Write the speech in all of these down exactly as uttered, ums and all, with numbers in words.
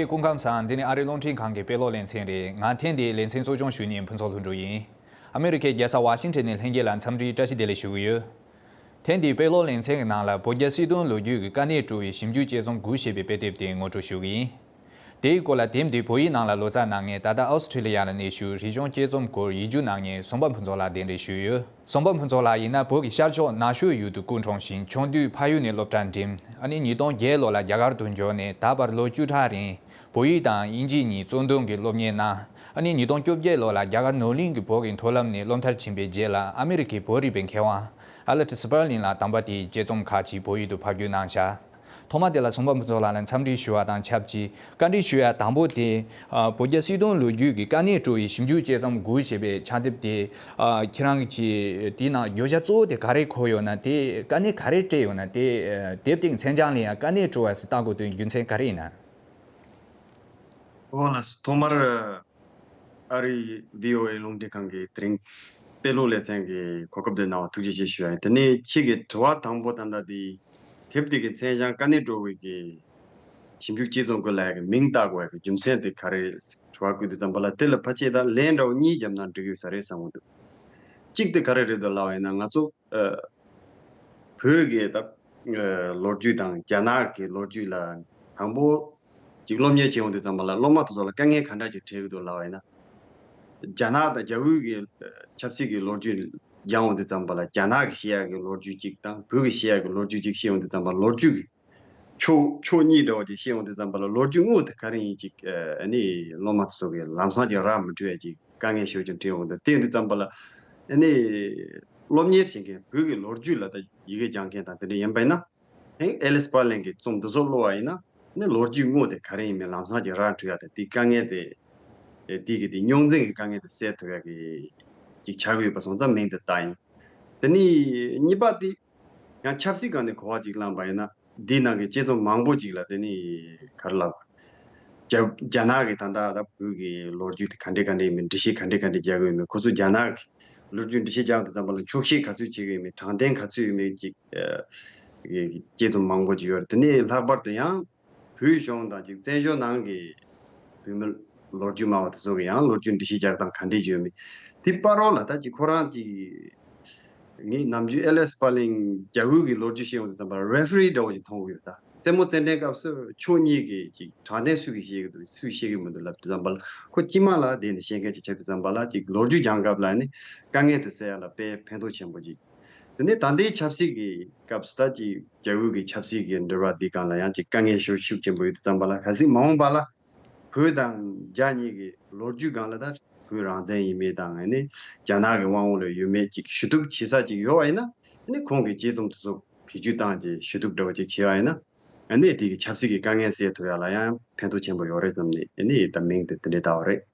སྐུ་ཁམས་བཟང་། འདི་ནི་ཨ་རིའི་རླུང་འཕྲིན་ཁང་གི་དཔེ་ཀློག་ལེ་ཚན་རེད། ང་ཐེངས་འདིའི་ལེ་ཚན་གཙོ་སྐྱོང་ཞུ་མཁན་ཕུན་ཚོགས་ལྷུན་གྲུབ་ཡིན། ཨ་མི་རི་ཀའི་རྒྱལ་ས་ཝ་ཤིང་ཊོན་ནས་ལྷན་རྒྱས་ལ་འཚམས་འདྲིའི་བཀྲ་ཤིས་བདེ་ལེགས་ཞུ་གི་ཡོད། ཐེངས་འདིའི་དཔེ་ཀློག་ལེ་ཚན་གྱི་ནང་ལ་བོད་རྒྱ་སྲིད་དོན་ལོ་རྒྱུས་ཀྱི་དཀའ་གནད་བཀྲོལ་བའི་ཞིབ་འཇུག་དཔྱད་རྩོམ་དགུ་ཞེས་པའི་དཔེ་དེབ་དེ་ངོ་སྤྲོད་ཞུ་གི་ཡིན། དེའི་སྐོར་ལ་དེབ་འདི་བོད་ཡིག་ནང་ལ་ལོ་ཙཱ་གནང་མཁན་ད་ལྟ་ཨོ་སི་ཁྲི་ལི་ཡ་ལ་གནས་བཞུགས་རིག་གཞུང་དཔྱད་རྩོམ་སྐོར་ཡིག་སྒྱུར་གནང་མཁན་བསོད་པ་ཕུན་ཚོགས་ལགས་གདན་འདྲེན་ཞུས་ཡོད། བསོད་པ་ཕུན་ཚོགས་ལགས་ཡིན་ན་བོད་ཀྱི་ཤར་ཕྱོགས་ནག་ཆུ་ཡུལ་དུ་སྐུ་འཁྲུངས་ཤིང་ཆུང་དུས་ཕ་ཡུལ་ནས་སློབ་གྲྭ་འགྲིམས། ཨ་ནི་ཉིས་སྟོང་བརྒྱད་ལོ་ལ་རྒྱ་གར་དུ་འབྱོར་ནས་ད་བར་ལོ་བཅུ་ཕྲག་རིང་བོད་ཡིག་དང་དབྱིན་ཇི་གཉིས་གཙོ་འདོན་གྱིས་སློབ་གཉེར་གནང་། ཨ་ནི་ཉིས་སྟོང་བཅོ་བརྒྱད་ལོ་ལ་རྒྱ་གར་ནོར་གླིང་གི་བོད་ཀྱི་མཐོ་ལམ་ནས་སློབ་མཐར་ཕྱིན་པའི་རྗེས་ལ་ཨ་མི་རི་ཀའི་བོད་རིག་པའི་མཁས་དབང་ཨ་ལེ་ཊི་སི་པར་ལིན་ལ་དམ་པ་དེའི་དཔྱད་རྩོམ་ཁག་ཅིག་བོད་ཡིག་ཏུ་ཕབ་བསྒྱུར་གནང་བཞག་ཐོག་མ་དེ་ལ་བསོད་པ་ཕུན་ཚོགས་ལགས་ལ་འཚམས་འདྲི་ཞུ་བ་དང་ཆབས་ཅིག་བཀའ་འདྲི་ཞུ་ཡ་དང་པོ་དེ། ཨ། བོད་རྒྱ་སྲིད་དོན་ལོ་རྒྱུས་ཀྱི་དཀའ་གནད་བཀྲོལ་བའི་ཞིབ་འཇུག་དཔྱད་རྩོམ་དགུ་ཞེས་པའི་ཕྱག་དེབ་དེ། ཨ། ཁྱེད་རང་གིས་དེའི་ནང་བརྗོད་བྱ་གཙོ་བོ་དེ་ག་རེ་འཁོད་ཡོད་ན། དེ་དཀའ་གནད་ག་རེ་འཕྲད་ཡོད་ན། དེ་དེབ་དེའི་མཚན་བྱང་ལ་ཡང་དཀའ་གནད་བཀྲོལ་བ་ཟེར་བཏགས་དགོས་དོན་རྒྱུ་མཚན་ག་རེ་ཡིན་ན། ཨོ་ལགས་སོ། ཐོག་མར་ཨ་རིའི་བྷི་ཨོ་ཨེ་རླུང་འཕྲིན་ཁང་གི་དེ་རིང་དཔེ་ཀློག་ལེ་ཚན་གྱི་གོ་སྐབས་དེ་གནང་བར་ཐུགས་རྗེ་ཆེ་ཞུ་ཡ་ཡིན། དེ་ནས་ཁྱེད་ཀྱི་དྲི་བ་དང་པོ་ད་ལྟ་དེ་དེབ་དེ་གི་མཚན་བྱང་དཀའ་གནད་བཀྲོལ་བའི་གི་ཞིབ་འཇུག་དཔྱད་རྩོམ་དགུ་ལབ་ཡ་གི་མིང་བཏགས་དགོས་ཡ་གི་རྒྱུ་མཚན་དེ་ག་རེ་རེད་ཟེར་དྲི་བ་བཀོད་དུས་ཙམ་པ་ལ། དེ་ལ་ཕལ་ཆེར་ད་ལན་འདྲ་བོ་གཉིས་བརྒྱབ་ན་འགྲིག་གི་ཡོད་ས་རེད་བསམ་གྱི་འདུག་གཅིག་དེ་ག་རེ་རེད་འདུག་ལབ་པ་ཡིན་ན། ང་ཚོ་ཨ། བོད་ཀྱི་ད་ཨ་ལོ་རྒྱུས་དང་རྒྱ་ནག་གི་ལོ་རྒྱུས་ལ་དང་པོ་ཅིག་སློབ་གཉེར་བྱེད་ཡོང་དུས་ཙམ་པ་ལ་སློབ་མ་དེ་ཚོ་ལ་དཀའ་ངལ་ག་འདྲ་ཅིག་འཕྲད་ཀྱི་འདུག་ལབ་པ་ཡིན་ན། རྒྱ་ནག་དང་རྒྱ་བོད་ཀྱི་ཆབ་སྲིད་ཀྱི་ལོ་རྒྱུས་སྦྱང་ཡོང་དུས་ཙམ་པ་ལ་རྒྱ་ནག་གིས་བཤད་ཡག་གི་ལོ་རྒྱུས་གཅིག་དང་བོད་ཀྱིས་བཤད་ཡག་གི་ལོ་རྒྱུས་གཅིག་བཤད་ཡོང་དུས་ཙམ་པ་ལ་ལོ་རྒྱུས་ཀྱི་ཕྱོགས་ཕྱོགས་གཉིས་འདྲ་བོ་ཅིག་བཤད་ཡོང་དུས་ཙམ་པ་ལ་ལོ་རྒྱུས་དངོས་དེ་ག་རེ་ཡིན་ཅིག་ཨ་ནི་སློབ་མ་དེ་ཚོ་གིས་ལམ་སང་ཅིག་ར་མི་འཕྲོད་ཡ་ཅིག་དཀའ་ངལ་ཤོར་ཅིག་འཕྲད་ཡོང་དུས། དེ་ཡིན་དུས་ཙམ་པ་ལ་ཨ་ནི་སློབ་གཉེར་བྱེད་མཁན་བོད་ཀྱི་ལོ་རྒྱུས་ལ་ད་ཡི་གེ་སྦྱང་མཁན་དང་དེ་འདྲ་ཡིན་པ་ཡིན་ན། ཨེ་ཨེ་ལི་སི་པར་ལིན་གྱི་རྩོམ་འདི་ཚོ་ཀློག་པ་ཡིན་ན་ནི་ལོ་རྒྱུས་དངོས་དེ་ག་རེ་ཡིན་མིན་ལམ་སང་ཅིག་ར་འཕྲོད་ཡ་དང་། དེའི་དཀའ་ངལ་དེ་ཨེ་དེའི་གི་དེ་རྙོག་འཛིང་གི་དཀའ་ངལ་དེ་སེལ་ཐུབ་ཡ་གི་ཅིག་ཆགས་ཀྱི་ཡོད་པ་སོང་ཙང་མིང་དེ་བཏགས་ཡིན། དེ་ནས་གཉིས་པ་དེ་ཡང་ཆབ་སྲིད་སྒང་ནས་གོ་བ་ཅིག་བླངས་པ་ཡིན་ན། འདིའི་ནང་གི་དཔྱད་རྩོམ་མང་པོ་ཅིག་ལ་དེ་ནི་ག་རེ་ལབ། རྒྱ་རྒྱ་ནག་གི་ད་ལྟ་ད་བོད་ཀྱི་ལོ་རྒྱུས་དེ་ག་འདྲས་ག་འདྲས་ཡིན་མིན། འགྲེལ་བཤད་ག་འདྲས་ག་འདྲས་རྒྱག་གི་ཡོད་མིན། ཁོ་ཚོས་རྒྱ་ནག་གི་ལོ་རྒྱུས་འགྲེལ་བཤད་རྒྱག་དུས་ཙམ་པ་ལ་འཁྱོག་བཤད་ག་ཚོད་བྱེད་ཀྱི་ཡོད་མིན། དྲང་བདེན་ག་ཚོད་ཡོད་མིན་ཅིག་ཨ་དཔྱད་རྩོམ་མང་པོ་ཅིག་ཡོད་རེད། དེ་ནས་ལྷག་པར་དུ་ཡང་བོད་གཞུང་དང་ཅིག་བཙན་བྱོལ་ནང་གི་བོད་མི་ལོ་རྒྱུས་སྨྲ་བ་དེ་ཚོ་གི་ཡང་ལོ་རྒྱུས་འགྲེལ་བཤད་རྒྱག་སྟངས་ག་འདྲས་ཅིག་ཡོད་མིན། དེ་བར་རོ་ལ་ད་ཅིག་ཁོ་རང་ཅིག་ངས་ནམ་རྒྱུན་ཨེ་ལི་སི་པར་ལིན་རྒྱ་བོད་ཀྱི་ལོ་རྒྱུས་བཤད་ཡོང་དུས་ཙམ་པ་ལ་རེ་ཕི་རི་འདྲ་བོ་ཞིག་མཐོང་གི་ཡོད། ད་རྩེད་མོ་རྩེད་འགྲན་སྐབས་སུ་ཕྱོགས་གཉིས་ཀྱི་ཅིག་དྲང་བདེན་སུ་གིས་བཤད་ཀྱི་འདུག་སུས་བཤད་ཀྱི་མི་འདུག་ལབ་དུས་ཙམ་པ་ལ་ཁོ་དཀྱིལ་མ་ལ་བསྡད་ནས་བཤད་མཁན་ཅིག་ཆགས་དུས་ཙམ་པ་ལ་ཅིག་ལོ་རྒྱུས་སྦྱང་སྐབས་ལ་ནི་དཀའ་ངལ་དེ་སེལ་ཡ་ལ་དཔེ་ཕན་ཐོགས་ཆེན་པོ་ཅིག་དེ་ནས་ད་ལྟའི་ཆབ་སྲིད་ཀྱི་སྐབས་སུ་ད་ཅིག་རྒྱ་བོད་ཀྱི་ཆབ་སྲིད་ཀྱི་འབྲེལ་བ་འདི་སྒང་ལ་ཡང་ཅིག་དཀའ་ངལ་ཤུགས་ཤུགས་ཆེན་པོ་ཡོད་དུས་ཙམ་པ་ལ། གལ་སྲིད་མ་འོངས་པ་ལ་བོད་དང་རྒྱ་གཉིས་ཀྱི་ལོ་རྒྱུས་སྒང་ལ་ད་བོད་རང་བཙན་ཡིན་མིན་དང་ཨ་ནི་རྒྱ་ནག་གི་དབང་འོག་ལ་ཡོད་མེད་ཅིག་ཞུ་གཏུག་བྱེད་ས་ཅིག་ཡོད་པ་ཡིན་ན། ཨ་ནི་ཁོང་གི་དཔྱད་རྩོམ་དེ་ཚོ་བེད་སྤྱོད་བཏང་རྗེས་ཞུ་གཏུག་འདྲ་བོ་ཅིག་བྱས་པ་ཡིན་ན། ཨ་ནི་དེ་གི་ཆབ་སྲིད་ཀྱི་དཀའ་ངལ་སེལ་ཐུབ་ཡ་ལ་ཡང་ཕན་ཐོགས་ཆེན་པོ་ཡོད་རེད་བསམ་ནས་ཨ་ནི་ད་མིང་དེ་དེ་འདྲས་བཏགས་པ་རེད།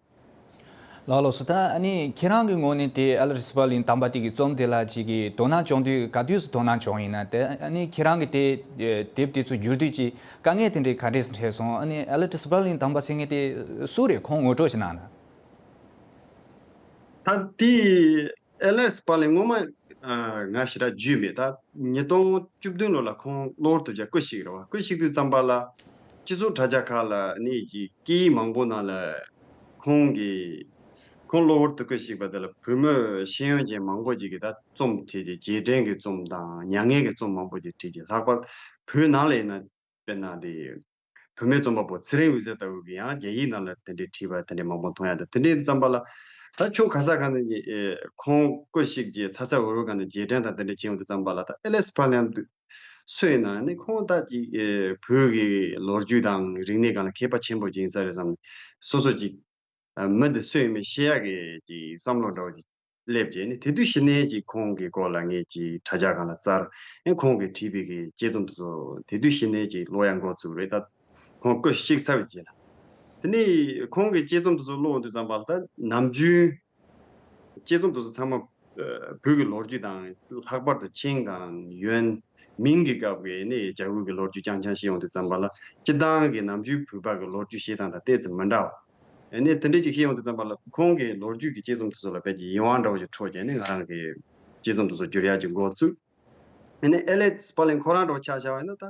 ལགས་ལགས་སོ། ད་ཨ་ནི་ཁྱེད་རང་གི་ངོས་ནས་དེ་ཨ་ལེ་ཊི་སི་པར་ལིན་དམ་པ་དེ་གི་རྩོམ་དེ་ལ་ཅིག་གི་དོ་སྣང་བྱུང་དུས་ག་དུས་སུ་དོ་སྣང་བྱུང་ཡིན་ན། དེ་ཨ་ནི་ཁྱེད་རང་གི་དེ་དེབ་དེ་ཚོ་བསྒྱུར་དུས་ཀྱི་དཀའ་ངལ་དེ་འདྲས་ག་འདྲས་སུ་འཕྲད་སོང་། ཨ་ནི་ཨ་ལེ་ཊི་སི་པར་ལིན་དམ་པ་ཟེར་མཁན་དེ་སུ་རེད། ཁོང་ངོ་སྤྲོད་ཞིག་གནང་ན། ད་དེ་ཨེ་ལེ་ཊི་སི་པར་ལིན་ངོ་མ་ཨ་ང་ཞེ་དྲག་རྒྱུས་མེད། ད་ཉིས་སྟོང་བཅུ་བདུན་ལོ་ལ་ཁོང་གློ་བུར་དུ་རྒྱ་སྐུ་གཤེགས་རེད་བ། སྐུ་གཤེགས་དུས་ཙམ་པ་ལ་སྤྱི་ཚོགས་དྲ་རྒྱ་ཁག་ལ་ནི་ཅིག་སྐད་ཡིག་མང་པོ་ནང་ལ་ཁོང་གིས་ཁོང་གློ་བུར་དུ་སྐུ་གཤེགས་པ་དེ་ལ་བོད་མི་ཤེས་ཡོན་ཅན་མང་པོ་ཅིག་གིས་ད་རྩོམ་བྲིས་ཏེ། རྗེས་དྲན་གྱི་རྩོམ་དང་མྱ་ངན་གྱི་རྩོམ་མང་པོ་ཅིག་བྲིས་ཏེ། ལྷག་པར་བོད་ནང་ལ་ཡིན་ན་དཔེར་ན་དེ་བུད་མེད་རྩོམ་པ་པོ་ཚེ་རིང་འོད་ཟེར་ལྟ་བུ་གིས་ཡང་རྒྱ་ཡིག་ནང་ལ་དེ་འདྲའི་བྲིས་པ་དེ་འདྲའི་མང་པོ་མཐོང་ཡ་འདུག་དེ་འདྲའི་ཙམ་པ་ལ་ད་ཕྱོགས་ག་ས་ག་ནས་ཀྱི་ཨེ་ཁོང་སྐུ་གཤེགས་རྗེས་ཚ་ཚ་འུར་འུར་ག་ནས་རྗེས་དྲན་དང་དེ་འདྲ་བྱེད་ཡོང་དུས་ཙམ་པ་ལ། ད་ཨེ་ལེ་ཊི་སི་པར་ལིན་དུ་སུ་ཡིན་ན་ནི་ཁོང་ད་ཅིག་ཨེ་བོད་ཀྱི་ལོ་རྒྱུས་དང་རིག་གནས་སྒང་ལ་མཁས་པ་ཆེན་པོ་ཅིག་ཡིན་ས་རེད་བསམ་ནས། སོ་སོ་ཅིག་ཨ་མི་འདི་སུ་ཡིན་མིན་ཤེས་ཡག་གི་ཅིག་བསམ་བློ་འདྲ་བོ་ཅིག་སླེབས་རྗེས་ནི་དེ་དུས་གཞི་ནས་ཅིག་ཁོང་གི་སྐོར་ལ་ངས་ཅིག་དྲ་རྒྱ་སྒང་ལ་བཙལ། ཨེ་ཁོང་གིས་བྲིས་པའི་གི་དཔྱད་རྩོམ་དེ་ཚོ་དེ་དུས་གཞི་ནས་ཅིག་ཀློག་ཡ་འགོ་བཙུགས་རེད། ད་ཁོང་སྐུ་གཤེགས་ཚར་བའི་རྗེས་ལ། དེ་ནས་ཁོང་གི་དཔྱད་རྩོམ་དེ་ཚོ་ཀློག་ཡོང་དུས་ཙམ་པ་ལ་ད་ནམ་རྒྱུན་དཔྱད་རྩོམ་དེ་ཚོ་ཚང་མ་ཨ་བོད་ཀྱི་ལོ་རྒྱུས་དང་། ལྷག་པར་དུ་ཆིངས་དང་ཡོན། མིང་གི་སྐབས་ཀྱི་ནི་རྒྱ་བོད་ཀྱི་ལོ་རྒྱུས་རྐྱང་རྐྱང་བཤད་ཡོང་དུས་ཙམ་པ་ལ་སྤྱིར་བཏང་གི་ནམ་རྒྱུན་བོད་པ་གི་ལོ་རྒྱུས་བཤད་སྟངས་དང་ཏོག་ཙམ་མི་འདྲ་བ། ཨ་ནི་དེ་འདྲ་ཅིག་བཤད་ཡོང་དུས་ཙམ་པ་ལ་ཁོང་གི་ལོ་རྒྱུས་ཀྱི་དཔྱད་རྩོམ་དེ་ཚོ་ལ་དཔེ་ཅིག་ཡིད་དབང་འདྲ་བོ་ཞིག་འཕྲོག་བྱས་ནས་ང་རང་གི་དཔྱད་རྩོམ་དེ་ཚོ་བསྒྱུར་ཡག་ཅིག་འགོ་བཙུགས། ཨ་ནི་ཨེ་ལེ་ཊི་སི་པར་ལིན་ཁོ་རང་འདྲ་བོ་ཆ་བཞག་པ་ཡིན་ན་ད་ཨ་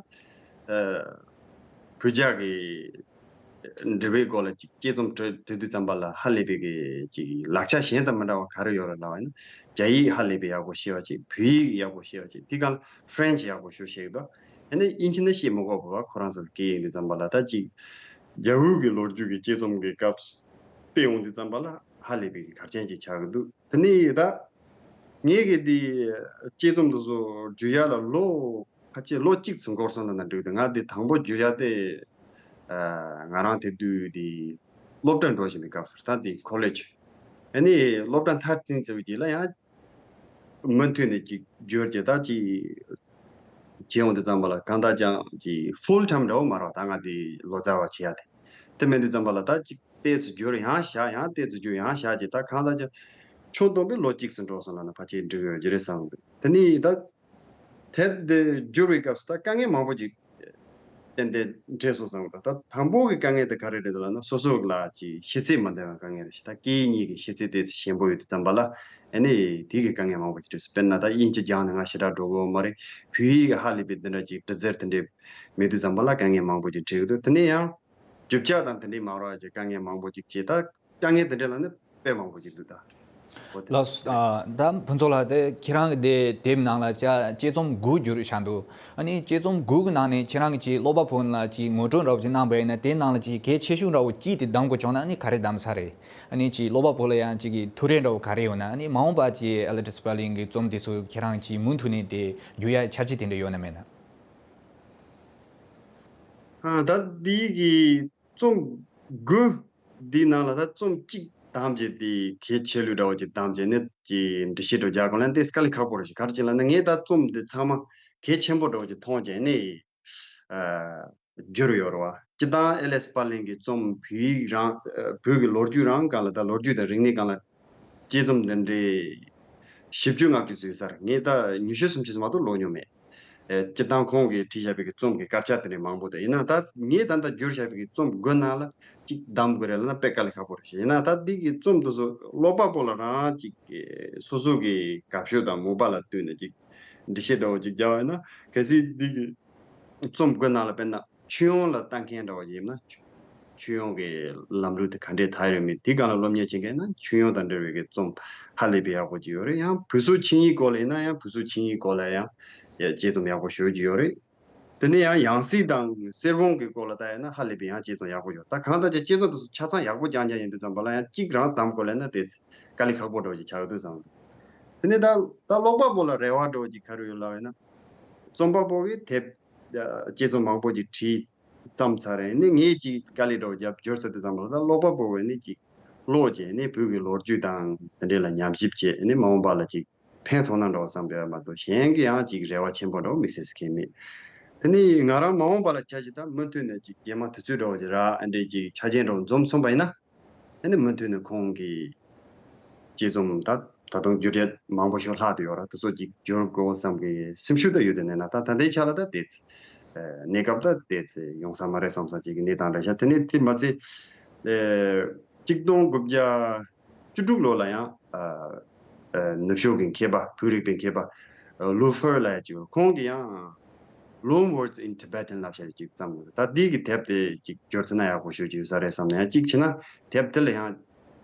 བོད་རྒྱ་གི་ འབྲེལ་བའི་སྐོར་ལ་ཅིག་དཔྱད་རྩོམ་བྲི་བྲི་དུས་ཙམ་པ་ལ་ཧ་ལས་པའི་གི་ཅིག་ལག་ཆ་གཞན་དང་མི་འདྲ་བ་ག་རེ་ཡོད་རེད་ལབ་པ་ཡིན་ན། རྒྱ་ཡིག་ཧ་ལས་པའི་ཡག་པོ་ཤེས་པ་ཅིག་བོད་ཡིག་ཡག་པོ་ཤེས་པ་ཅིག་དེ་གང་ལ་French་ཡག་པོ་ཤོད་ཤེས་ཀྱི་འདུག་ཨ་ནི་དབྱིན་ཇི་ནི་ཤེས་མི་དགོས་པ་ཁོ་རང་ཚོ་སྐད་ཡིན་དུས་ཙམ་པ་ལ་ད་ཅིག་རྒྱ་བོད་ཀྱི་ལོ་རྒྱུས་ཀྱི་དཔྱད་རྩོམ་གྱི་སྐབས་བལྟས་ཡོང་དུས་ཙམ་པ་ལ་ཧ་ལས་པའི་གི་གལ་ཆེན་ཅིག་ཆགས་ཀྱི་འདུག་དེ་ནས་ད་ངས་གི་འདི་དཔྱད་རྩོམ་འདི་ཚོ་བསྒྱུར་ཡ་ལ་ལོ་ཁ་ཆེ་ལོ་གཅིག་ཙམ་འགོར་སོང་ལབ་ན་འགྲིག་འདུག་ང་འདི་དང་པོ་བསྒྱུར་ཡ་དེ་ང་རང་དེ་དུས་དེ་སློབ་གྲྭ་འགྲོ་བཞིན་པའི་སྐབས་སུ་ད་དེ་ཁོ་ལེ་ཇི་ཨ་ནི་སློབ་གྲྭ་མཐར་ཕྱིན་ཚར་བའི་རྗེས་ལ་ཡང་མུ་མཐུད་ནས་ཅིག་བསྒྱུར་བྱས་ད་ཅིག་བྱས་ཡོང་དུས་ཙམ་པ་ལ་གང་ལྟར་ཀྱང་ཅིག་ཧྥུལ་ཊའིམ་འདྲ་བོ་མ་རེད་བ། ད་ང་དེ་ལོ་ཙཱ་བ་བྱེད་ཡ་དེ་དེ་མིན་དུས་ཙམ་པ་ལ་ད་ཅིག་ཏོག་ཙམ་བསྒྱུར་ཡང་བཞག་ཡང་ཏོག་ཙམ་བསྒྱུར་ཡང་བཞག་ཅིག་ད་གང་ལྟར་ཀྱང་ཆུང་དུ་བའི་ལོ་གཅིག་ཙམ་འགྲོ་སོང་ལབ་ན་ཕལ་ཆེར་འགྲིག་ཡོད་ཀྱི་རེད་བསམ་འདུག་དེ་ནས་ད་དེབ་འདི་བསྒྱུར་བའི་སྐབས་སུ་ད་དཀའ་ངལ་མང་པོ་ཅིག་ཏན་ཏན་འཕྲད་སོང་བསམ་གི་འདུག་ད་དང་པོ་གི་དཀའ་ངལ་དེ་ག་རེ་རེད་ལབ་ན་སོ་སོ་ལ་ཅིག་ཤེས་ཚད་མ་ལྡན་པའི་དཀའ་ངལ་རེད་ཤག་ད་སྐད་ཡིག་གཉིས་ཀྱི་ཤེས་ཚད་དེ་ཞན་པོ་ཡོད་དུས་ཙམ་པ་ལ་ཨ་ནི་དེ་གི་དཀའ་ངལ་མང་པོ་ཅིག་འཕྲད་སོང་། དཔེར་ན་ད་དབྱིན་ཇི་སྦྱངས་ནས་ང་ཞེ་དྲག་འགྲོ་གི་ཡོད་མ་རེད། བོད་ཡིག་གི་ཧ་ལས་པའི་དེ་འདྲ་ཅིག་འབྲི་རྩལ་དེ་འདྲས་མེད་དུས་ཙམ་པ་ལ་དཀའ་ངལ་མང་པོ་ཅིག་འཕྲད་ཀྱི་འདུག་དེ་ནས་ཡང་རྒྱུ་ཆ་དང་དེ་འདྲས་མ་རག་ཅིག་དཀའ་ངལ་མང་པོ་ཅིག་བྱས། ད་དཀའ་ངལ་དེ་འདྲས་ལ་ནི་དཔེ་མང་པོ་ཅིག་འདུག་ད་འོ་དེ་ལགས་སོ། ཨ། ད་ཕུན་ཚོགས་ལགས་དེ་ཁྱེད་རང་གི་དེ་དེབ་ནང་ལ་ཅིག་དཔྱད་རྩོམ་དགུ་བསྒྱུར་བཞག་འདུག་ཨ་ནི་དཔྱད་རྩོམ་དགུ་གི་ནང་ནས་ཁྱེད་རང་གིས་ཅིག་ཀློག་པ་པོ་ལ་ཅིག་ངོ་སྤྲོད་འདྲ་བོ་ཅིག་གནང་པ་ཡིན་ན་དེ་ནང་ལ་ཅིག་གལ་ཆེ་ཤོས་འདྲ་བོ་ཅིག་དེ་གདམ་དགོས་བྱུང་ན་ཨ་ནི་ག་རེ་གདམ་ས་རེད། ཨ་ནི་ཅིག་ཀློག་པ་པོ་ལ་ཡང་ཅིག་གི་ཐུགས་རེ་འདྲ་བོ་ག་རེ་ཡོད་ན། ཨ་ནི་མ་འོངས་པ་ཅིག་ཨེ་ལི་ཊི་སི་པར་ལིང་གི་རྩོམ་དེ་ཚོ་ཁྱེད་རང་ཅིག་མུ་མཐུད་ནས་དེ་བསྒྱུར་ཡ་འཆར་གཞི་དེ་འདྲ་ཡོད་ན་མེད་ན། ཨ། ད་འདི་གི་རྩོམ་དགུ་འདིའི་ནང་ལ་ད་རྩོམ་གཅིག་བདམས་བྱས་ཏེ་གལ་ཆེ་ལོས་འདྲ་བོ་ཅིག་བདམས་བྱས་ནས་ཀྱི་འགྲེལ་བཤད་འདྲ་བོ་རྒྱག་དགོས་ན་དེ་དཀའ་ལས་ཁག་པོ་རེད་ཤག་ག་རེ་བྱས་ལབ་ན་ངས་ད་རྩོམ་འདི་ཚང་མ་གལ་ཆེན་པོ་འདྲ་བོ་ཅིག་མཐོང་བྱས་ནས་ཨ་བསྒྱུར་ཡོད་རེད་བ། སྤྱིར་བཏང་ཨེ་ལི་ཊི་སི་པར་ལིང་གི་རྩོམ་བོད་ཡིག་རང་ཨ་བོད་ཀྱི་ལོ་རྒྱུས་རང་སྒང་ལ་ད་ལོ་རྒྱུས་དང་རིག་གནས་སྒང་ལ་དཔྱད་རྩོམ་འདི་འདྲའི་བཞི་བཅུ་ལྔ་བཅུ་ཙམ་ཡོད་ས་རེད། ངས་ད་ཉི་ཤུ་སུམ་ཅུ་ཙམ་མ་གཏོགས་ཀློག་མྱོང་མེད། ཨེ། སྤྱིར་བཏང་ཁོང་གིས་བྲིས་བཞག་པའི་གི་རྩོམ་གྱི་དཀར་ཆག་དེ་འདྲ་མང་པོ་འདུག་ཡིན་ནའང་ད་ངས་ད་ལྟ་བསྒྱུར་བཞག་པའི་གི་རྩོམ་དགུ་ནང་ལ་གཅིག་གདམ་དགོས་རེད་ལབ་ན་དཔེ་དཀའ་ལས་ཁག་པོ་རེད་ཤག་ཡིན་ནའང་ད་འདི་གི་རྩོམ་དེ་ཚོ་ཀློག་པ་པོ་ལ་རང་གཅིག་སོ་སོ་གི་དགའ་ཕྱོགས་དང་མོས་པ་ལ་ལྟོས་ནས་གཅིག་འགྲེལ་བཤད་འདྲ་བོ་གཅིག་རྒྱག་པ་ཡིན་ན། གལ་སྲིད་འདི་གི་རྩོམ་དགུ་ནང་ལ་དཔེར་ན་མཆོད་ཡོན་ལ་ལྟ་མཁན་འདྲ་བ་ཡིན་ན། མཆོད་ཡོན་གྱི་ལམ་ལུགས་དེ་ག་འདྲས་དར་ཡོད་མེད་དེ་སྒང་ལ་སློབ་གཉེར་བྱེད་མཁན་ན་མཆོད་ཡོན་དང་འབྲེལ་བའི་གི་རྩོམ་ཧ་ལས་པའི་ཡག་པོ་ཅིག་ཡོད་རེད། ཡང་བོད་སོག་ཆིངས་ཡིག་སྐོར་ལ་ཡིན་ན་ཡང་བོད་སོག་ཆིངས་ཡིག་སྐོར་ལ་ཡང་དཔྱད་རྩོམ་ཡག་པོ་ཞེ་པོ་ཅིག་ཡོད་རེད། དེ་ནས་ཡང་ཡང་སྲིད་དང་གསེར་བོང་གི་སྐོར་ལ་ལྟ་ཡིན་ན་ཧ་ལས་པའི་ཡང་དཔྱད་རྩོམ་ཡག་པོ་ཡོད། ད་གང་ལྟར་ཀྱང་དཔྱད་རྩོམ་དེ་ཚོ་ཆ་ཚང་ཡག་པོ་རྐྱང་རྐྱང་ཡིན་དུས་ཙམ་པ་ལ་ཡང་གཅིག་རང་གདམ་དགོས་ལབ་ན་དེ་དཀའ་ལས་ཁག་པོ་འདྲ་བོ་ཅིག་ཆགས་འདུག་བསམ་འདུག་དེ་ནས་ད་ད་ཀློག་པ་པོ་ལ་རེ་བ་འདྲ་བོ་ཅིག་ག་རེ་ཡོད་ལབ་ཡིན་ན། རྩོམ་པ་པོ་གིས་དེབ་དཔྱད་རྩོམ་མང་པོ་ཅིག་བྲིས་བརྩམས་ཚར་རེད། ནི་ངས་ཅིག་དཀའ་ལས་འདྲ་བོ་བརྒྱབ་བསྒྱུར་ཚར་དུས་ཙམ་པ་ལ་ད་ཀློག་པ་པོ་བས་ནི་ཅིག་ཀློག་བྱས་ནི་བོད་ཀྱི་ལོ་རྒྱུས་དང་དེ་འདྲས་ལ་ཉམས་ཞིབ་བྱས་ནི་མ་འོངས་པ་ལ་ཅིག་ཕན་ཐོགས་ན་འདྲ་བོ་བསམ་པ་མ་གཏོགས་གཞན་གྱི་ཡང་ཅིག་རེ་བ་ཆེན་པོ་འདྲ་བོ་མི་སྲིད་ཟེར་མཁན་མེད། དེ་ནི་ང་རང་མ་འོངས་པ་ལ་ཆ་བཞག་ད་མུ་མཐུད་ནས་ཅིག་རྗེས་མ་དུས་ཚོད་འདྲ་བོ་ཅིག་རག་ཨ་འདྲས་ཅིག་ཆ་རྐྱེན་འདྲ་བོ་འཛོམས་སོང་པ་ཡིན་ན། ཨ་ནི་མུ་མཐུད་ནས་ཁོང་གི་དཔྱད་རྩོམ་ད་ད་དུང་བསྒྱུར་ཡས་མང་པོ་ཞིག་ལྷག་བསྡད་ཡོད་ར། དེ་ཚོ་ཅིག་བསྒྱུར་དགོས་བསམ་གི་སེམས་ཤུགས་ད་ཡོད་དེ་ནས་ན་ད་ད་ལྟའི་ཆ་ལ་ད་དེ་ཚེ་གནས་སྐབས་ད་དེ་ཚེ་ཡོང་ས་མ་རེད་བསམ་ས་ཅིག་གི་གནས་སྟངས་རེད་ཤག་དེ་ནས་དེ་མ་ཚད་གཅིག་སྟོང་དགུ་བརྒྱ་བཅུ་དྲུག་ལོ་ལ་ཡང་ནུབ་ཕྱོགས་ཀྱི་མཁས་པ་བོད་རིག་པའི་མཁས་པ་ལུ་ཧྥེར་ལབ་ཡ་ཅིག་ཡོད། ཁོང་གིས་ཡང་Loan Words in Tibetan ལབ་བྱས་ཅིག་བརྩམས་ཡོད། ད་འདི་གི་དེབ་དེ་ཅིག་བསྒྱུར་ཐུབ་ན་ཡག་པོ་ཞེ་པོ་ཅིག་ཡོད་ས་རེད་བསམ་ནས་ཡང་གཅིག་བྱས་ན་དེབ་དེ་ལ་ཡང་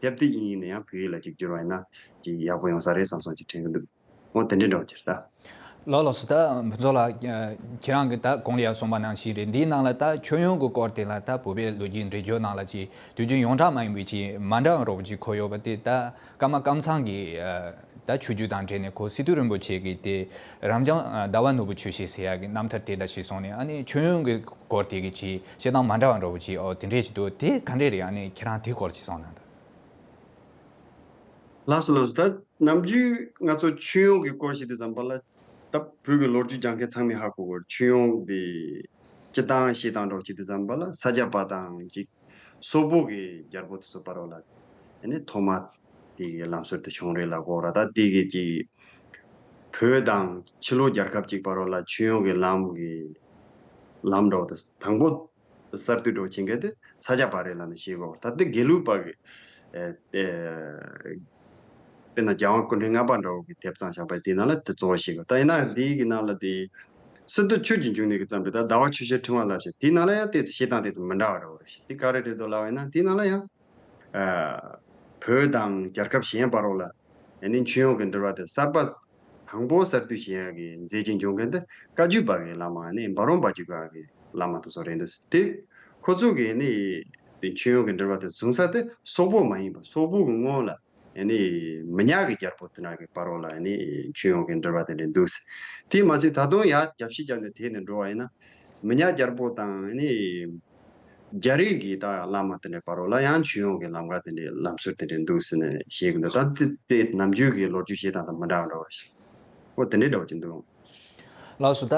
དེབ་དེ་དབྱིན་ཡིག་ནས་ཡང་བོད་ཡིག་ལ་ཅིག་བསྒྱུར་བ་ཡིན་ན་ཅིག་ཡག་པོ་ཡོང་ས་རེད་བསམ་སོང་ཅིག་དྲན་གི་འདུག་འོ་དེ་འདྲའི་འདྲ་བོ་ཅིག་རེད་ད། ལགས་ལགས་སོ། ད་ཕུན་ཚོགས་ལགས་ཁྱེད་རང་གིས་ད་གོང་ལ་ཡང་གསུངས་པ་ནང་བཞིན་རེད། འདིའི་ནང་ལ་ད་མཆོད་ཡོན་གྱི་སྐོར་དེ་ལ་ད་བོད་པའི་ལོ་རྒྱུས་འགྲེལ་བརྗོད་ནང་ལ་ཅིག་དུས་རྒྱུན་ཡོངས་གྲགས་མ་ཡིན་པའི་ཅིག་མ་འདྲ་བ་འདྲ་བོ་ཅིག་གོ་ཡོད་པ་དེ་ད། ཀརྨ་ཀམ་ཚང་གི་ཨ་ད་ཆོས་བརྒྱུད་དང་འབྲེལ་ནས་ཁོ་སི་ཏུ་རིན་པོ་ཆེ་གི་དེ་རབ་འབྱམས་ཨ་ཟླ་བ་ནོར་བུ་ཆོས་བཤད་ཟེར་ཡག་གི་རྣམ་ཐར་དེ་འདྲ་ཞིག་སོང་ནས། ཨ་ནི་མཆོད་ཡོན་གྱི་སྐོར་དེ་གི་ཅིག་བཤད་སྟངས་མ་འདྲ་བ་འདྲ་བོ་ཅིག་ཨོ་དེ་འདྲས་ཅིག་འདུག་དེ་ག་འདྲས་རེད། ཨ་ནི་ཁྱེད་རང་དེ་སྐོར་ཅིག་གསུང་གནང་དང་། ལགས་སོ་ལགས་སོ། ད་ནམ་རྒྱུན་ང་ཚོ་མཆོད་ཡོན་གྱི་སྐོར་བཤད་དུས་ཙམ་པ་ལ་ད་བོད་ཀྱི་ལོ་རྒྱུས་སྦྱང་མཁན་ཚང་མས་ཧ་གོ་གི་རེད། མཆོད་ཡོན་དེ་སྤྱིར་བཏང་བཤད་སྟངས་འདྲ་བོ་བྱེད་དུས་ཙམ་པ་ལ་ས་སྐྱ་པ་དང་ཅིག་སོག་པོ་གི་རྒྱལ་པོ་དེ་ཚོ་བར་ལ་ཨ་ནི་ཐོག་མ་དེ་གི་ལམ་སྲོལ་དེ་བྱུང་རེད་ལབ་ཀྱི་ཡོད་ར། ད་དེ་གི་ཅིག་བོད་དང་ཕྱི་ལོགས་རྒྱལ་ཁབ་ཅིག་བར་ལ་མཆོད་ཡོན་གྱི་ལམ་གྱི་ལམ་འགྲོ་དེ་དང་པོ་གསར་གཏོད་འགྲོ་བྱེད་མཁན་དེ་ས་སྐྱ་པ་རེད་ལབ་ནས་བཤད་ཀྱི་ཡོད་ར། ད་དེ་དགེ་ལུགས་པ་གི་ཨེ་ཨེ་དཔེར་ན་རྒྱལ་དབང་སྐུ་ཕྲེང་ལྔ་པ་འདྲ་བོ་གི་དེབ་བརྩམས་བཞག་པ་དེ་ནང་ལ་དེ་གཙོ་བོ་བཤད་ཀྱི་ཡོད། ད་ཡིན་ན་དེ་གི་ནང་ལ་དེ་ སི་ཏུ་ཆོས་ཀྱི་འབྱུང་གནས་ཀྱིས་བརྩམས་པའི་ད་ཟླ་བ་ཆོས་ཕྱིར་ཕྲེང་བ་ལབ་ཞེས། དེའི་ནང་ལ་ཡང་ཏོག་ཙམ་བཤད་སྟངས་ཏོག་ཙམ་མི་འདྲ་བ་འདྲ་བོ་རེད། དེ་ག་རེ་རེད་འདུག་ལབ་པ་ཡིན་ན། དེའི་ནང་ལ་ཡང་ཨ། བོད་དང་རྒྱལ་ཁབ་གཞན་བར་རོགས་ལ་ཨ་ནི་མཆོད་ཡོན་གྱི་འབྲེལ་བ་དེ་གསར་པ། དང་པོ་གསར་གཏོད་བྱེད་ཡག་གི་མཛད་རྗེས་འཇོག་མཁན་དེ་བཀའ་བརྒྱུད་པ་གི་བླ་མ་ནི་འབའ་རོམ་པ་བརྒྱུད་པ་གི་བླ་མ་དེ་ཚོ་རེད་འདུག། དེ་ཁོ་ཚོ་གི་ནི་དེ་མཆོད་ཡོན་གྱི་འབྲེལ་བ་དེ་བཟུང་ས་དེ་སོག་པོ་མ་ཡིན་པ། སོག་པོ་གི་སྔོན་ལ་ནི་མི་ཉག་གི་རྒྱལ་པོ་དེ་འདྲ་གི་བར་རོགས་ལ་ནི་མཆོད་ཡོན་གྱི་འབྲེལ་བ་དེ་འདྲ་འདུག། དེ་མ་ཚད་ད་དུང་ཡར་རྒྱབ་བཤིག་རྒྱབ་ནས་དེད་ནས་འགྲོ་བ་ཡིན་ན། མི་ཉག་རྒྱལ་པོ་དང་ནི་རྒྱ་རིགས་ཀྱི་ད་བླ་མ་དེ་འདྲའི་བར་རོགས་ལ་ཡང་མཆོད་ཡོན་གྱི་ལམ་ཁ་དེ་འདྲའི་ལམ་སྲོལ་དེ་འདྲའི་འདུག་ཟེར་ནས་བཤད་ཀྱི་འདུག། ད་དེ་དེ་ནམ་རྒྱུན་གྱི་ལོ་རྒྱུས་བཤད་སྟངས་དང་མི་འདྲ་བ་འདྲ་བ་ཞིག་འོ་དེ་འདྲའི་འདྲ་བ་ཅིག་འདུག། ལགས་སོ། ད་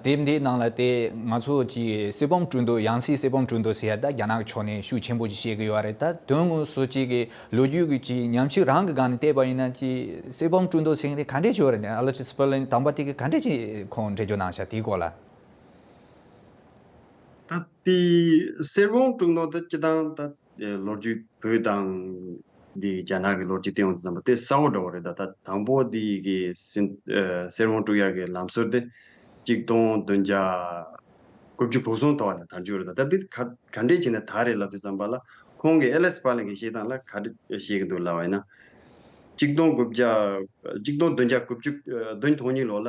དེབ་འདིའི་ནང་ལ་དེ་ང་ཚོ་གི་གསེར་བུམ་དཀྲུག་མདོ། ཡང་སྲིད་གསེར་བུམ་དཀྲུག་མདོ་ཟེར་ཡ་ད་རྒྱ་ནག་གི་ཕྱོགས་ནས་ཤུགས་ཆེན་པོ་ཅིག་བཤད་ཀྱི་ཡོད་རེད། ད་དོན་དངོས་སུ་ཅིག་གི་ལོ་རྒྱུས་ཀྱི་ཅིག་ཉམས་ཞིབ་རང་གི་སྒང་ནས་བལྟས་པ་ཡིན་ན། ཅིག་གསེར་བུམ་དཀྲུག་མདོ་ཟེར་མཁན་དེ་ག་འདྲས་ཅིག་ཁོང་འགྲེལ་བརྗོད་གནང་ཤག། དེའི་སྐོར་ལ་དང་པོ་དེ་གི་ག་འདྲས་ཅིག་ཁོང་འགྲེལ་བརྗོད་གནང་ཤག། དེའི་སྐོར་ལ། ད་དེ་གསེར་བུམ་དཀྲུག་མདོ་དེ་སྤྱིར་བཏང་ད་ལོ་རྒྱུས་བོད་དང་འདི་རྒྱ་ནག་གི་ལོ་རྒྱུས་བལྟས་ཡོང་དུས་ཙམ་པ་དེ་གསལ་བོ་འདྲ་བོ་རེད། ད་ད་དང་པོ་འདི་གི་སྲིན་ཨ་གསེར་བུམ་དཀྲུག་ཡག་གི་ལམ་སྲོལ་དེ་གཅིག་སྟོང་བདུན་བརྒྱ་དགུ་བཅུ་གོ་གསུམ་དུ་བ་ལ་དར་རྒྱུ་རེད། ད་ད་འདི་ག་ག་འདྲས་བྱས་ནས་དར་རེད་ལབ་དུས་ཙམ་པ་ལ། ཁོང་གིས་ཨེ་ལེ་སི་པཱ་ལིང་གི་བཤད་སྟངས་ལ་ག་འདྲས་བཤད་ཀྱི་འདུག་ལབ་པ་ཡིན་ན། གཅིག་སྟོང་དགུ་བརྒྱ་གཅིག་སྟོང་བདུན་བརྒྱ་དགུ་བཅུ་བདུན་སྟོང་གཉིས་ལོ་ལ།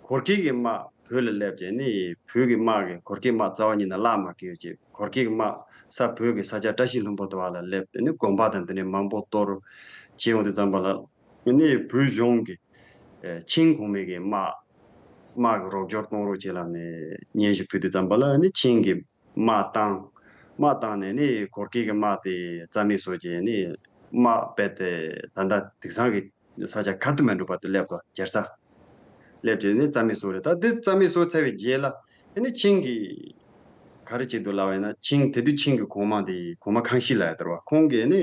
གོར་ཁེ་གི་དམག་བོད་ལ་སླེབས་བྱས་ནི། བོད་ཀྱི་དམག་གིས་གོར་ཁེ་དམག་རྩ་བ་ཉིད་ནས་བརླག་མ་བསྐྱལ་བྱས། གོར་ཁེ་གི་དམག་ས་བོད་ཀྱི་ས་ཆ་བཀྲ་ཤིས་ལྷུན་པོ་དུ་བ་ལ་སླེབས་ཏེ་ནི་དགོན་པ་དང་དེ་ནས་མང་པོ་གཏོར་བྱས་ཡོང་དུས་ཙམ་པ་ལ། ནི་བོད་གཞུང་གིས་ཨེ་ཆིང་གོང་མའི་གི་དམག་དམག་གི་རོགས་སྐྱོར་གཏོང་རོགས་བྱེད་ལབ་ནས་སྙན་ཞུ་ཕུལ་དུས་ཙམ་པ་ལ། ནི་ཆིང་གི་དམག་བཏང་དམག་བཏང་ནས་ནི་གོར་ཁེ་གི་དམག་དེ་རྩ་མེད་བཟོ་བྱས་ནི། དམག་རྦད་དེ་ད་ལྟ་དེང་སང་གི་ས་ཆ་ག་ཏུ་མ་འགྲོ་བར་དུ་སླེབས་པ། རྒྱལ་ས་སླེབས་བྱས་ནས་རྩ་མེད་བཟོ་རེད། ད་འདི་རྩ་མེད་བཟོ་ཚར་བའི་རྗེས་ལ་ཨ་ནི་ཆིང་གིས་ག་རེ་བྱེད་འདུག་ལབ་པ་ཡིན་ན། ཆིང་དེ་དུས་ཆིང་གི་གོང་མ་དེ་གོང་མ་ཁང་ཤི་ལབ་ཡ་དེ་རེད་བ། ཁོང་གིས་ནི་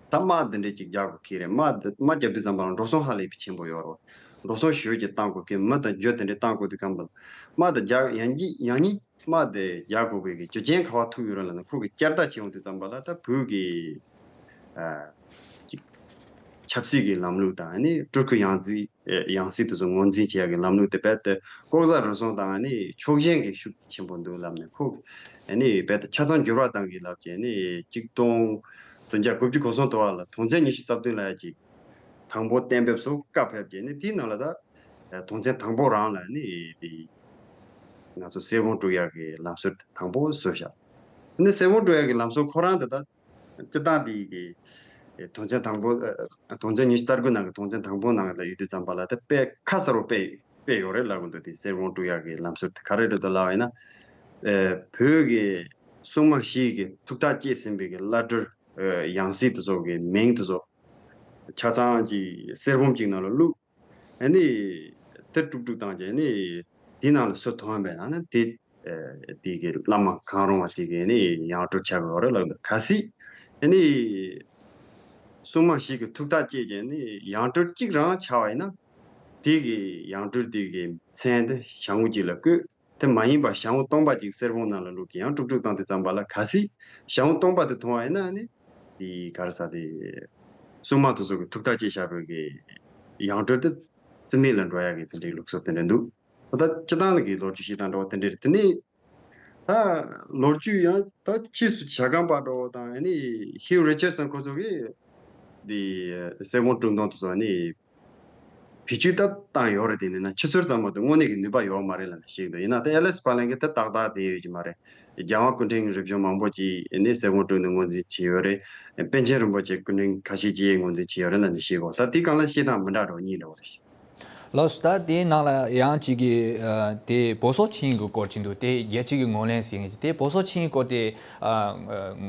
ད་དམག་འདི་འདྲས་ཅིག་རྒྱག་དགོས་ཀྱི་རེད། དམག་འདི་དམག་རྒྱབ་དུས་ཙམ་པ་ལ་འགྲོ་སོང་ཧ་ལས་པའི་ཆེན་པོ་ཡོད་རེད་བ། འགྲོ་སོང་ཞེ་པོ་ཅིག་བཏང་དགོས་ཀྱི། མི་དང་རྒྱུ་དེ་འདྲས་བཏང་དགོས་དུས་སྐབས་ལ་དམག་དེ་རྒྱག་ཡང་གཉིས་ཡང་གཉིས། དམག་དེ་རྒྱག་དགོས་པའི་གི་རྒྱུ་རྐྱེན་ག་པར་ཐུག་ཡོད་རེད་ལབ་ན། ཁོ་གི་བསྐྱར་ལྟ་བྱེད་ཡོང་དུས་ཙམ་པ་ལ་ད་བོད་ཀྱི་ཨ་ཅིག་ཆབ་སྲིད་ཀྱི་ལམ་ལུགས་དང་ནི་སྤྲུལ་སྐུ་ཡང་རྩིས་ཡང་སྲིད་དེ་ཚོ་ངོས་འཛིན་བྱེད་ཡག་གི་ལམ་ལུགས་དེ་རྦད་དེ་ལྐོག་ཟ་རུལ་སུངས་དང་ནི་ཕྱོགས་ཞེན་གྱི་ཤུགས་ཆེན་པོ་འདུག་ལབ་ནས། ཁོ་ནི་རྦད་དེ་ཆ་ཚང་འགྱུར་བ་བཏང་གི་ལབ་བྱས་ནི་གཅིག་སྟོང་བདུན་བརྒྱ་དགུ་བཅུ་གོ་གསུམ་དུ་བ་ལ་དོན་ཚན་ཉི་ཤུ་རྩ་བདུན་ལ་ཡ་ཅིག་དང་པོ་གཏན་འབེབས་སུ་བཀའ་ཕེབས་བྱས་ནི། དེའི་ནང་ལ་ད་དོན་ཚན་དང་པོ་རང་ལ་ནི་དེ་ང་ཚོ་གསེར་བུམ་དཀྲུག་ཡག་གི་ལམ་སྲོལ་དེ་དང་པོ་བཟོས་བཞག། ནི་གསེར་བུམ་དཀྲུག་ཡག་གི་ལམ་སྲོལ་ཁོ་རང་དེ་ད་སྤྱིར་བཏང་དེ་གི་དོན་ཚན་དང་པོ་དོན་ཚན་ཉི་ཤུ་རྩ་དགུ་ནང་གི་དོན་ཚན་དང་པོ་ནང་ལ་ཡོད་དུས་ཙམ་པ་ལ་དེ་དཔེ་ཁ་གསལ་པོ་དཔེ་དཔེ་ཡོད་རེད་ལབ་གི་འདུག། དེ་གསེར་བུམ་དཀྲུག་ཡག་གི་ལམ་སྲོལ་དེ་ག་རེ་རེད་འདུག་ལབ་པ་ཡིན་ན། བོད་ཀྱི་སྲུང་མ་བཞི་གི་ཐུགས་ཐག་བཅད་ཟིན་པའི་གི་བླ་སྤྲུལ་ཡང་སྲིད་དེ་ཚོ་གི་མིང་དེ་ཚོ་ཆ་ཚང་གི་གསེར་བུམ་གཅིག་ནང་ལ་བླུགས། ཨ་ནི་དེ་དཀྲུག་དཀྲུག་བཏང་རྗེས་ནི་དེའི་ནང་ལ་སུ་ཐོན་པའི་ནང་ན་དེ་ཨ་དེ་གི་བླ་མ་གང་རུང་བ་དེ་གི་ནི་ཡང་སྤྲུལ་ཆགས་ཀྱི་ཡོད་རེད་ལབ་འདུག། གལ་སྲིད་ཨ་ནི་སྲུང་མ་བཞི་གི་ཐུགས་ཐག་བཅད་རྗེས་ནི་ཡང་སྤྲུལ་གཅིག་རང་ཆགས་པ་ཡིན་ན། དེ་གི་ཡང་སྤྲུལ་དེ་གི་མཚན་དེ་ཞང་པོ་གཅིག་ལ་བཀོད། དེ་མ་ཡིན་པ་ཞང་པོ་སྟོང་པ་ཅིག་གསེར་བུམ་ནང་ལ་བླུགས་ཀྱི་ཡང་དཀྲུག་དཀྲུག་བཏང་དུས་ཙམ་པ་ལ། གལ་སྲིད་ཞང་པོ་སྟོང་པ་དེ་མཐོང་བ་ཡིན་ན་ནི་དེ་ག་རེ་ཟ་དེ་སྲུང་མ་དེ་ཚོ་གི་ཐུགས་ཐག་བཅད་བཞག་པའི་གི་ཡང་སྤྲུལ་དེ་རྩིས་མེད་ལ་འགྲོ་ཡག་གི་དེ་འདྲའི་ལུགས་སྲོལ་དེ་འདྲ་འདུག། ད་སྤྱིར་བཏང་གི་ལོ་རྒྱུས་བཤད་སྟངས་འདྲ་བོ་དེ་འདྲ་རེད། དེ་ནས་ད་ལོ་རྒྱུས་ཡང་ད་ཕྱིས་སུ་ཇ་ཁང་པ་འདྲ་བོ་དང་ཨ་ནི་ཧིའུ་རི་ཆར་སན་ཁོ་ཚོ་གི་དེ་གསེར་བུམ་དཀྲུག་མདོ་དེ་ཚོ་ཨ་ནི་བེད་སྤྱོད་ད་བཏང་ཡོད་རེད། དེ་ནས་ན་ཆུ་ཚོད་ཙམ་མ་གཏོགས་དངོས་གནས་ཀྱི་ནུས་པ་ཡོད་མ་རེད་ལབ་ནས་བཤད་ཀྱི་འདུག། ཡིན་ན་ད་ཨེ་ལེ་སི་པཱ་ལིང་གིས་ད་ཏག་ཏག་བསྡད་ཡོད་ཀྱི་མ་རེད། རྒྱལ་དབང་སྐུ་ཕྲེང་རིམ་བྱོན་མང་པོ་ཅིག་ནི་གསེར་བུམ་དཀྲུག་ནས་ངོས་འཛིན་བྱས་ཡོད་རེད། པཎ་ཆེན་རིན་པོ་ཆེ་སྐུ་ཕྲེང་ཁ་ཤས་ཀྱིས་ངོས་འཛིན་བྱས་ཡོད་རེད་ལབ་ནས་བཤད་གོ། ད་དེའི་སྒང་ལ་བཤད་སྟངས་མི་འདྲ་འདྲ་བོ་གཉིས་འདྲ་བོ་རེད། ལགས་སོ། ད་དེའི་ནང་ལ་ཡང་གཅིག་གིས་ཨ་དེ་བོད་སོག་ཆིངས་ཀྱི་སྐོར་གྱི་འདུག། དེ་རྒྱལ་སྤྱི་གི་ངོས་ལེན་ཟེར་མཁན་གྱི་དེ་བོད་སོག་ཆིངས་ཀྱི་སྐོར་དེ་ཨ་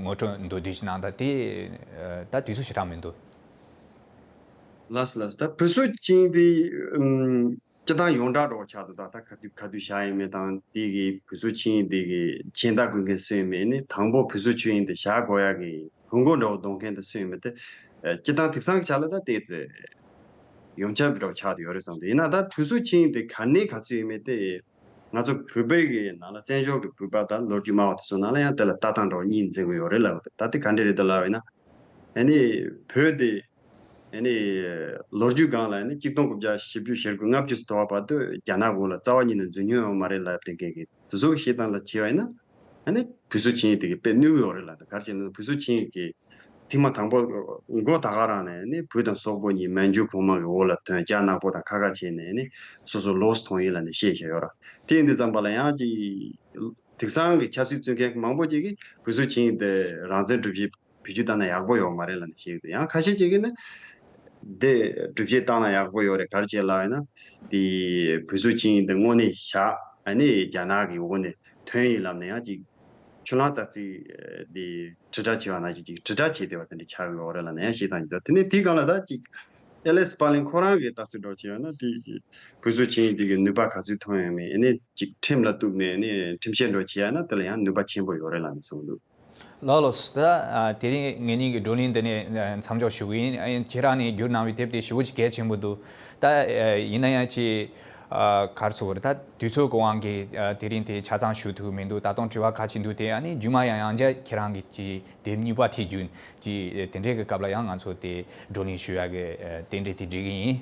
ངོ་སྤྲོད་མདོར་བསྡུས་ཤིག་གནང་དང་། དེ་ཨ་ད་དུས་ཚོད་ཞེ་དྲག་མི་འདུག། ལགས་སོ་ལགས་སོ། ད་བོད་སོག་ཆིངས་དེ་ཨམ་སྤྱིར་བཏང་ཡོངས་གྲགས་འདྲ་བོ་ཆགས་འདུག། ད་ད་ག་དུས་ག་དུས་བཞག་ཡིན་མིན་དང་། དེ་གི་བོད་སོག་ཆིངས་དེ་གི་མཆན་རྟགས་འགོད་མཁན་སུ་ཡིན་མིན། ནི་དང་པོ་བོད་སོག་ཆོས་དབྱིངས་དེ་བཞག་དགོས་ཡག་གི་གྲོས་འགོ་འདྲ་བོ་འདོན་མཁན་དེ་སུ་ཡིན་མིན་དེ་ཨ་སྤྱིར་བཏང་དེང་སང་གི་ཆ་ལ་ད་ཏོག་ཙམ་ཡོངས་ཁྱབ་འདྲ་བོ་ཆགས་བསྡད་ཡོད་རེད་བསམ་གི་འདུག། ཡིན་ན་ད་བོད་སོག་ཆིངས་དེ་ག་ནས་ག་ཚོད་ཡིན་མིན་དེ་ང་ཚོ་བོད་པའི་གི་ནང་ལ་བཙན་བྱོལ་གི་བོད་པ་དང་ལོ་རྒྱུས་སྨྲ་བ་དེ་ཚོ་ནང་ལ་ཡང་དེ་ལ་ལྟ་སྟངས་འདྲ་བོ་གཉིས་འཛིན་གི་ཡོད་རེད་ལབ་འདུག། ད་དེ་ག་འདྲ་རེད་འདུག་ལབ་པ་ཡིན་ན། ཨ་ནི་བོད་དེ་ ཨ་ནི་ལོ་རྒྱུས་སྒང་ལ་ཨ་ནི་གཅིག་སྟོང་དགུ་བརྒྱ་བཞི་བཅུ་ཞེ་དགུ་ལྔ་བཅུ་ཙམ་དུ་བ་བར་དུ་རྒྱ་ནག་འོག་ལ་རྩ་བ་ཉིད་ནས་འཛུལ་མྱོང་ཡོད་མ་རེད་ལབ་བསྡད་མཁན་གྱི་དེ་ཚོ་གི་བཤད་སྟངས་ལ་བྱས་པ་ཡིན་ན། ཨ་ནི་བུ་གསོ་བྱེད་མཁན་དེ་གི་དཔེ་གནོད་ཀྱི་ཡོད་རེད་ལབ། ག་རེ་བྱས་ན་བུ་གསོ་བྱེད་མཁན་གི་ཐེངས་མ་དང་པོ་མགོ་ད་ག་རང་ནས་ཨ་ནི་བུ་དང་སོག་པོ་གཉིས་མན་ཇུ་གོང་མ་གི་འོག་ལ་ཐོན། རྒྱ་ནག་པོ་དང་ཁ་ཁ་བྱས་ནས་ཨ་ནི་སོ་སོ་ལོ་སི་ཐོངས་ཡིན་ལབ་ནས་བཤད་བཞག་ཡོད་ར། དེ་ཡིན་དུས་ཙམ་པ་ལ་ཡང་ཅིག་དེང་སང་གི་ཆབ་སྲིད་བཙོན་མཁན་མང་པོ་ཅིག་གིས་བུ་གསོ་བྱེད་མཁན་དེ་རང་བཙན་སྒྲུབ་བྱེད་བེད་སྤྱོད་བཏང་ན་ཡག་པོ་ཡོད་མ་རེད་ལབ་ནས་བཤད་ཀྱི་འདུག། ཡང་ཁ་ཤས་ཅིག་གིས་ནི་འདི་སྒྲུབ་བྱེད་བཏང་ན་ཡག་པོ་ཡོད་རེད། ག་རེ་བྱས་ལབ་ཡིན་ན་དེ་བུ་གསོ་བྱེད་མཁན་དེ་དངོས་གནས་བཞག་ཨ་ནི་རྒྱ་ནག་གི་འོག་ནས་ཐོན་ཡིན་ལབ་ནས་ཡང་ཅིག་ཆུ་ལྷག་ཙག་ཙིག་དེ་དྲིལ་བསྒྲགས་བྱས་པ་ནང་བཞིན་ཅིག་དྲིལ་བསྒྲགས་བྱས་བསྡད་པ་དེ་འདྲ་ཆགས་ཡོད་རེད་ལབ་ནས་ཡང་བཤད་སྟངས་ཅིག་འདུག། དེ་ནས་དེའི་སྒང་ལ་ད་ཅིག་ཨེ་ལེག་སི་པཱ་ལིན་ཁོ་རང་གི་ལྟ་ཚུལ་འདྲ་བྱས་ཡོད་ན། དེ་བུ་གསོ་བྱེད་མཁན་དེ་གི་ནུས་པ་ག་ཚོད་ཐོན་ཡོད་མེད། ཨ་ནི་ཅིག་ཁྲིམས་ལ་གཏུགས་ནས་ཨ་ནི་ཁྲིམས་བཤེར་འདྲ་བྱས་ཡ་ན་དེ་ལ་ཡང་ནུས་པ་ཆེན་པོ་ཡོད་རེད་ལབ་ནས་གསུངས་འདུག། ལགས་ལགས་སོ། ད་ཨ་དེ་རིང་ངེད་གཉིས་ཀྱི་བགྲོ་གླེང་འདི་ནས་ཨ་མཚམས་འཇོག་ཞུ་གི་ཡིན། ཨ་ཁྱེད་རང་ནས་བསྒྱུར་གནང་བའི་དེབ་དེ་ཞེ་པོ་ཅིག་གལ་ཆེན་པོ་འདུག། ད་ཨ་ཡིན་ན་ཡང་ཅིག་ཨ་ག་རེ་ཟེར་དགོས་རེད། ད་དུས་ཚོད་ཀྱི་དབང་གིས་ཨ་དེ་རིང་དེ་ཆ་ཚང་ཞུ་ཐུབ་ཀྱི་མི་འདུག། ད་དུང་དྲི་བ་ཁ་ཅིག་འདུག། དེ་ཨ་ནི་རྗེས་མ་ཡང་ཡང་བསྐྱར་ཁྱེད་རང་གི་ཅིག་དེབ་གཉིས་པ་དེ་བརྒྱུད་ཅིག་དེ་འདྲའི་གི་སྐབས་ལ་ཡང་ང་ཚོ་དེ་བགྲོ་གླེང་ཞུ་ཡ་གི་ཨ་རྟེན་འབྲེལ་དེ་སྒྲིག་གི་ཡིན།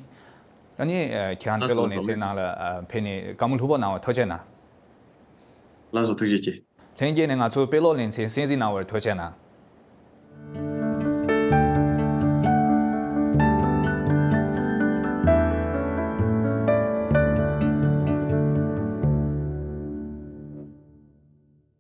ཨ་ནི་ཨ་ཁྱེད་རང་དཔེ་ལགས་སོ་ལགས་སོ། ལེན་ཚན་ནང་ལ་ཨ་ཕེབས་ནས་བཀའ་མོལ་ལྷུག་པོ་གནང་བར་ཐུགས་རྗེ་གནང་། ལགས་སོ། ཐུགས་རྗེ་ཆེ། ལྷན་རྒྱས་ནས་ང་ཚོ་དཔེ་ཀློག་ལེན་ཚན་གསན་གཟིགས་གནང་བར་ཐུགས་རྗེ་གནང་།